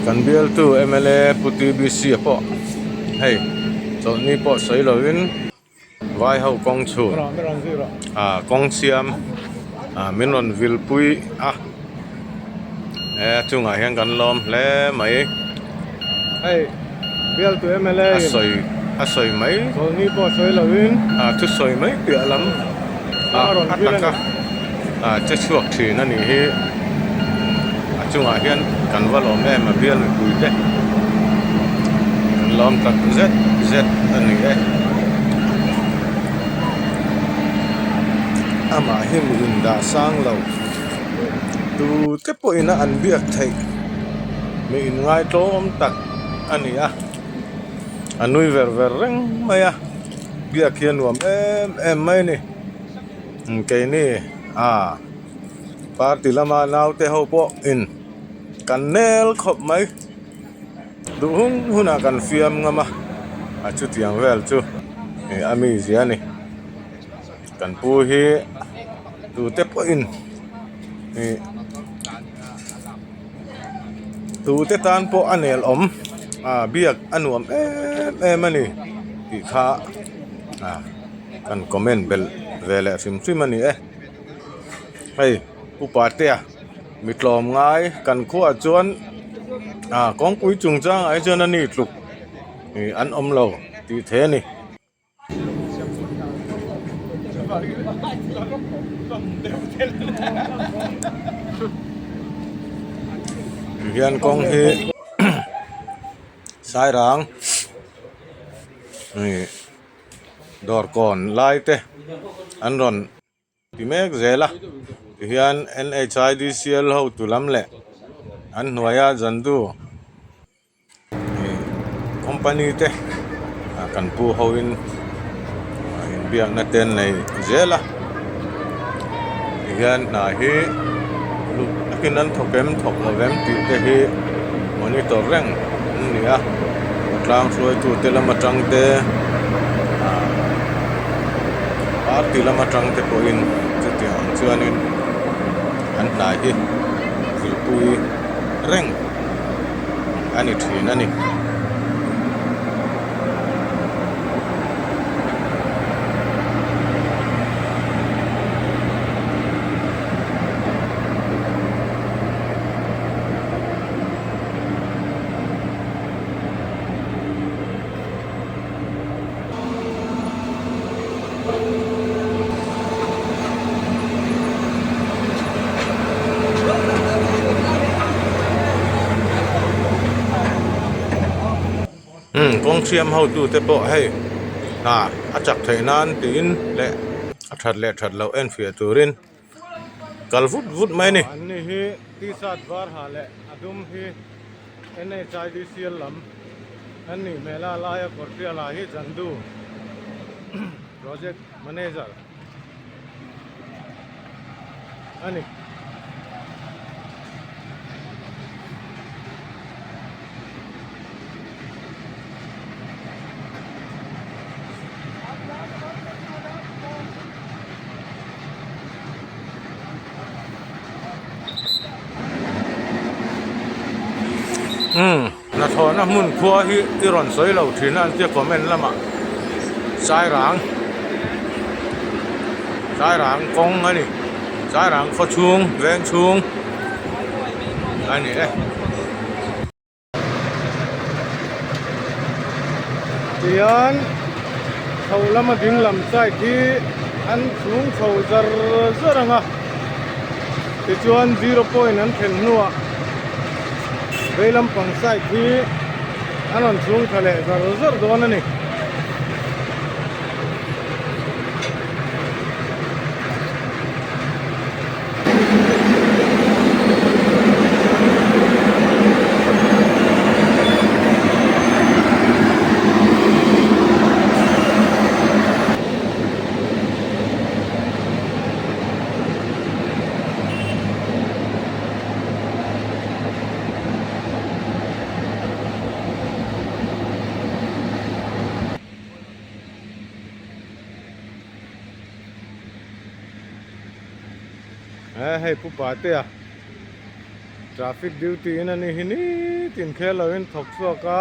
Kan bialtu mla Pu TBC a pawh hei chawlhni pawh sawi lovin vai ho kawng chhun ah kawng siam ah min rawn vilpui a he a chungah hian kan lawm hle mai hei bialtu mla a sawi a sawi mai chawlhni pawh sawi lovin ah thusawi mai piah lam ah a taka ah che chhuak thin a nih hi a chungah hian kan va lawm em a bial mipui te kan lawm tak zet zet a ni e amah hi mi indah sang lo tu te pawhin a an biak theih mi inngaitawm tak a ni a a nui ver ver reng mai a biak hi a nuam em em mai a ni. Keini a party lama naute ho pawh in kan nel khawp mai duh hun hunah kan fiam ngam a a chutiang vel chu ih a mizia a ni kan pu hi tute pawhin ih tute tan pawh a nel awm a biak a nuam em em a ni tih kha a. Kan comment belh ve leh hrim hrim a ni e. Hei Pu Patea mi tlawm ngai kan khuaah chuan ah kawngpui chungchangah hi chuan a ni tluk ih an awm lo tih thei a ni. Tihian kawng hi Sairang ih. Dawr kawn lai te an rawn ti mek zel a tihian N_H_I_D_C_L ho tu lam leh an hnuaia zandu ih company te kan pu ho in inbiakna te an nei zel a tihian hna hi uluk takin an thawk em thawk lo em tih te hi monitor reng an ni a khawtlang hruaitu te lam atang te ah party lam atang te pawhin chutiang ang chuanin an hna hi zirpui reng a ni thin a ni. Umm kawng siam hotu te pawh hei hna a chak theih nan tiin leh a that leh that loh enfiah turin kal vut vut mai a ni. An ni hi t-shirt var ha leh a dum hi N_H_I_D_C_L lam an nih hmel a laia kawr hriala hi Jandu project manager a ni. Umm hnathawhna hmun khua hi i rawn sawi lo thin a an tia comment lamah Sairang Sairang kawng a ni Sairang khaw chhung veng chhung a ni e. Tihian chho lama ding lam side hi an chhung chho zar zar ang a tichuan zero point an thlen hnuah vei lampang side hi an rawn chhung thla leh zar zar dawn a ni. He hei pu Patea. Traffic duty in a ni hi nitin khel loin thawk chhuak a,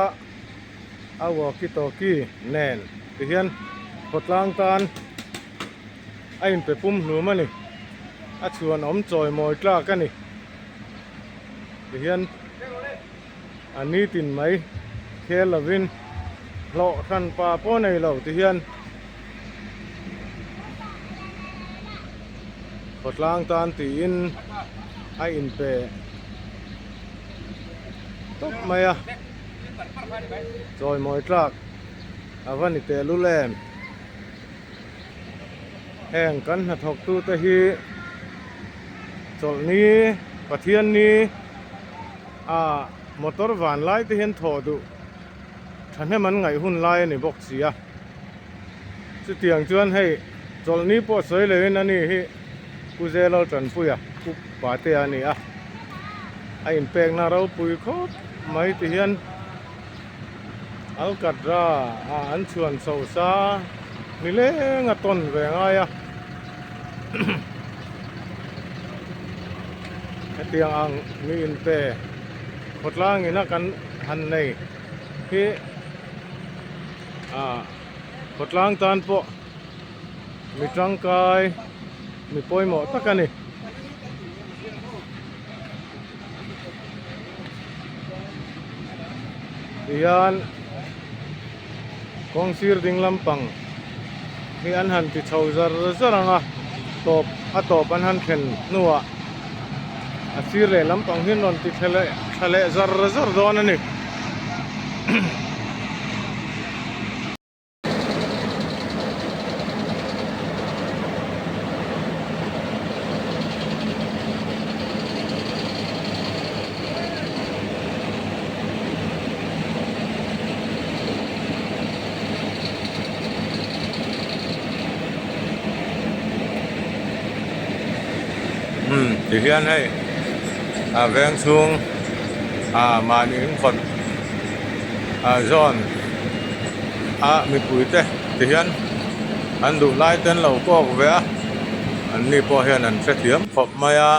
a walkie talkie nen ti hian khawtlang tan a inpe pum hlum a ni. A chhuan awm chawi mawi tlak a ni. Ti hian a nitin mai khel lovin hlawh hran pa pawh nei lo ti hian khawtlang tan tiin a inpe tawp mai a chawimawi tlak a va ni teh lul em heng kan hnathawk tu te hi chawlhni Pathianni ah motor van lai te hian thawh duh thahnem an ngaih hun lai a ni bawk si a chutiang chuan hei chawlhni pawh sawi loin ani hi Pu Zelal Tanpuia Pu Patea a ni a a inpekna ropui khawp mai ti hian Alkatra ah an chhuan chho sa nileng a tawn ve ngai a hetiang ang mi inpe khawtlang ina kan han nei hi ah khawtlang tan pawh mi tangkai mi pawimawh tak a ni. Tihian kawng sir ding lampang hi an han ti chho zar zar ang a tawp a tawp an han thlen hnuah a sir leh lampang hi an rawn ti tha leh tha leh zar zar dawn a ni. Umm tihian hei a veng chhung ah mahni in kawt ah zawn a mipui te tihian an duh lai te an lo kawk ve a an ni pawh hian an hrethiam khawp mai a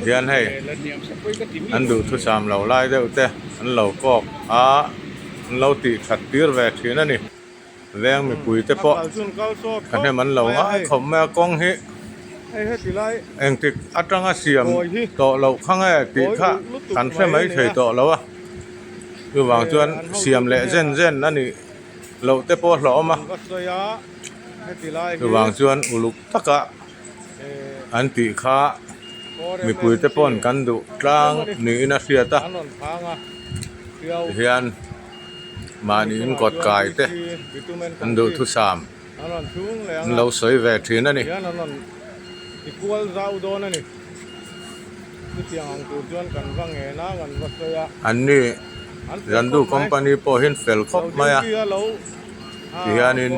tihian hei an duhthusam lo lai deuh te an lo kawk a an lo tih that tir ve thin a ni veng mipui te pawh thahnem an lo ngai khawp mai a kawng hi engtik atanga siam tawh loh kha nge tih kha kan hre mai thei tawh lo a chuvang chuan siam leh zen zen a nih loh te pawh a hlauhawm a chuvang chuan uluk taka an tih kha mipui te pawn kan duh tlang niin a hriat a tihian mahni in kawt kai te an duhthusam an lo sawi ve thin a ni. An ni Zandu company pawh hian fel khawp mai a tihianin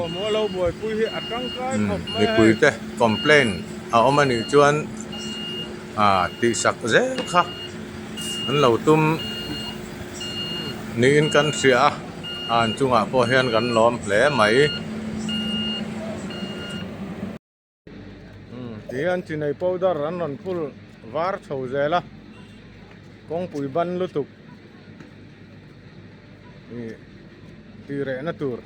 mipui te complaint a awm a nih chuan ah tihsak zel kha an lo tum niin kan hria a an chungah pawh hian kan lawm hle mai. Tihian chinei powder an rawn phul var chho zel a kawngpui ban lutuk ih tih rehna tur.